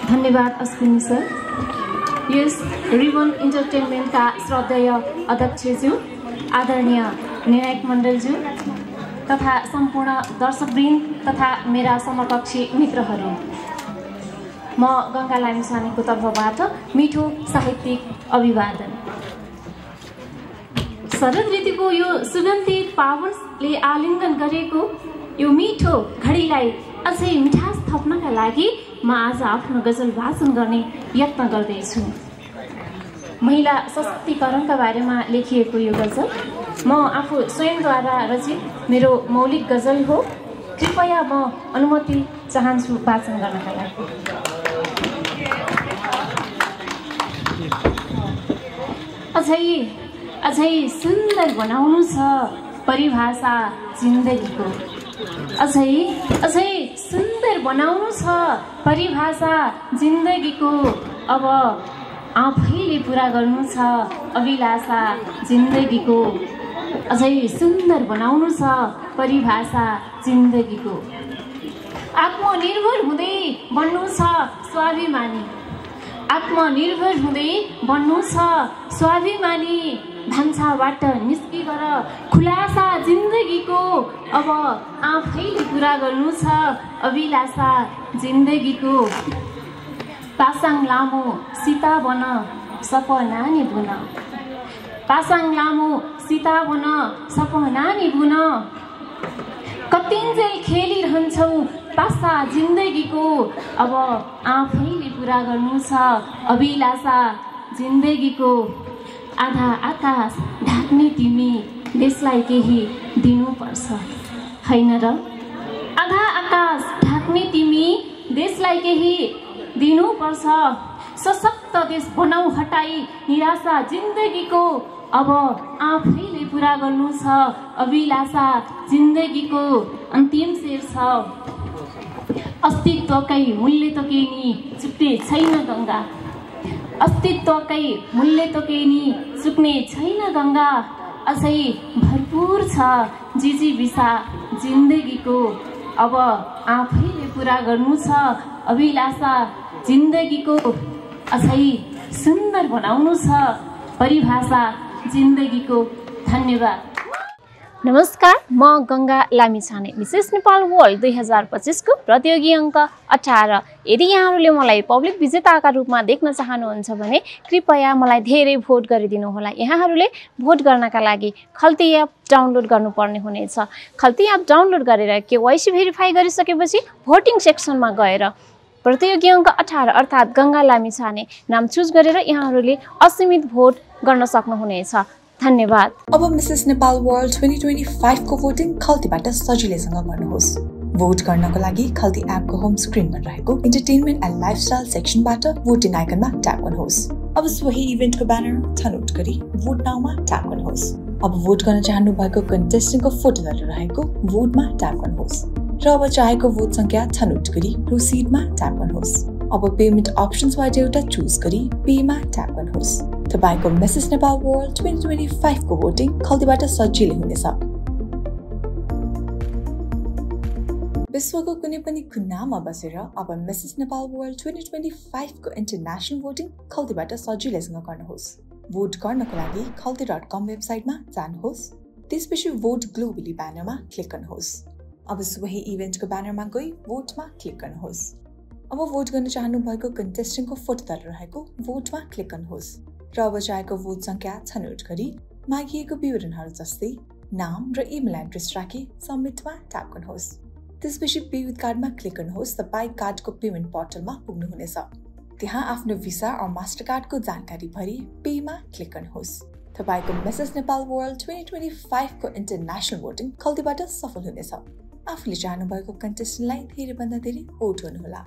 धन्यवाद अश्विनी सर। यस रिबन इन्टरटेनमेन्टका श्रद्धेय अध्यक्षज्यू, आदरणीय निर्णायक मण्डलज्यू तथा सम्पूर्ण दर्शकवृन्द तथा मेरा समकक्षी मित्रहरू, म गङ्गा लामिछानेको तर्फबाट मिठो साहित्यिक अभिवादन। शरद ऋतुको यो सुगन्धित पावनले आलिङ्गन गरेको यो मिठो घडीलाई अझै मिठास थप्नका लागि म आज आफ्नो गजल वाचन गर्ने यत्न गर्दैछु। महिला सशक्तिकरणका बारेमा लेखिएको यो गजल म आफू स्वयंद्वारा रचित मेरो मौलिक गजल हो। कृपया म अनुमति चाहन्छु वाचन गर्नका लागि। अझै सुन्दर बनाउनु छ परिभाषा जिन्दगीको। अझै सुन्दर बनाउनु छ परिभाषा जिन्दगीको। अब आफैले पुरा गर्नु छ अभिलाषा जिन्दगीको। अझै सुन्दर बनाउनु छ परिभाषा जिन्दगीको। आत्मनिर्भर हुँदै बन्नु छ स्वाभिमानी। आत्मनिर्भर हुँदै बन्नु छ स्वाभिमानी। भान्साबाट निस्किएर खुलासा जिन्दगीको। अब आफैले पुरा गर्नु छ अभिलाषा जिन्दगीको। पासाङ लामो सीता बन सपना निभुन। पासाङ लामो सीता बन सपना निभुन। कतिन्जेल खेलिरहन्छौ पासा जिन्दगीको। अब आफैले पुरा गर्नु छ अभिलाषा जिन्दगीको। आधा आकाश ढाक्ने तिमी देशलाई केही दिनुपर्छ, हैन र? आधा आकाश ढाक्ने तिमी देशलाई केही दिनुपर्छ। सशक्त देश बनाऊ हटाई निराशा जिन्दगीको। अब आफैले पुरा गर्नु छ अभिलाषा जिन्दगीको। अन्तिम शेर छ, अस्तित्वकै मूल्य तोके नि चुक्ने छैन गङ्गा। अस्तित्वकै मूल्य तोके नि चुक्ने छैन गङ्गा। अझै भरपुर छ जिजीविसा जिन्दगीको। अब आफैले पुरा गर्नु छ अभिलाषा जिन्दगीको। अझै सुन्दर बनाउनु छ परिभाषा जिन्दगीको। धन्यवाद। नमस्कार, म गङ्गा लामिछाने मिसेस नेपाल वर्ल्ड 2025 को प्रतियोगी अङ्क 18। यदि यहाँहरूले मलाई पब्लिक विजेताका रूपमा देख्न चाहनुहुन्छ भने कृपया मलाई धेरै भोट गरिदिनुहोला। यहाँहरूले भोट गर्नका लागि खल्ती एप डाउनलोड गर्नुपर्ने हुनेछ। खल्ती एप डाउनलोड गरेर KYC भेरिफाई गरिसकेपछि भोटिङ सेक्सनमा गएर प्रतियोगी अङ्क 18 अर्थात् गङ्गा लामिछाने नाम चुज गरेर यहाँहरूले असीमित भोट गर्न सक्नुहुनेछ। धन्यवाद। अब मिसेस नेपाल वर्ल्ड 2025 को भोटिङ खल्तीबाट सजिलैसँग गर्नुहोस्। भोट गर्नको लागि खल्ती एपको होम स्क्रिनमा रहेको इन्टरटेनमेन्ट एन्ड लाइफस्टाइल सेक्सनबाट भोटिङ आइकनमा ट्याप गर्नुहोस्। अब सोही इभेन्टको ब्यानर छनौट गरी भोट नाउमा ट्याप गर्नुहोस्। अब भोट गर्न चाहनु भएको कन्टेस्टेन्टको फोटोहरू रहेको भोटमा ट्याप गर्नुहोस् र अब चाहेको भोट संख्या छनौट गरी प्रोसिडमा ट्याप गर्नुहोस्। अब पेमेन्ट अप्सन्सबाट एउटा चुज गरी पेमा ट्याप गर्नुहोस्। तपाईको मिसेस नेपाल वर्ल्ड 2025 को भोटिङ खल्तीबाट सजिलै हुनेछ। विश्वको कुनै पनि कुनामा बसेर अब मिसेस नेपाल वर्ल्ड 2025 को इन्टरनेशनल भोटिङ खल्तीबाट सजिलैसँग गर्नुहोस्। भोट गर्नको लागि खल्ती.com वेबसाइटमा जानुहोस्। त्यसपछि भोट ग्लोबली ब्यानरमा क्लिक गर्नुहोस्। अब सोही इभेन्टको ब्यानरमा गई भोटमा क्लिक गर्नुहोस्। अब भोट गर्न चाहनु भएको कन्टेस्टेन्टको फोटोहरू रहेको भोटमा क्लिक गर्नुहोस् र अब चाहेको भोट संख्या छनौट गरी मागिएको विवरणहरू जस्तै नाम र इमेल एड्रेस राखी सबमिटमा ट्याप गर्नुहोस्। त्यसपछि पे विथ कार्डमा क्लिक गर्नुहोस्। तपाईँ कार्डको पेमेन्ट पोर्टलमा पुग्नुहुनेछ। त्यहाँ आफ्नो भिसा वा मास्टर कार्डको जानकारी भरी पेमा क्लिक गर्नुहोस्। तपाईको मिसेस नेपाल वर्ल्ड 2025 को इन्टरनेशनल भोटिङ खल्तीबाट सफल हुनेछ। आफूले चाहनु भएको कन्टेस्टेन्टलाई धेरैभन्दा धेरै भोट गर्नुहोला।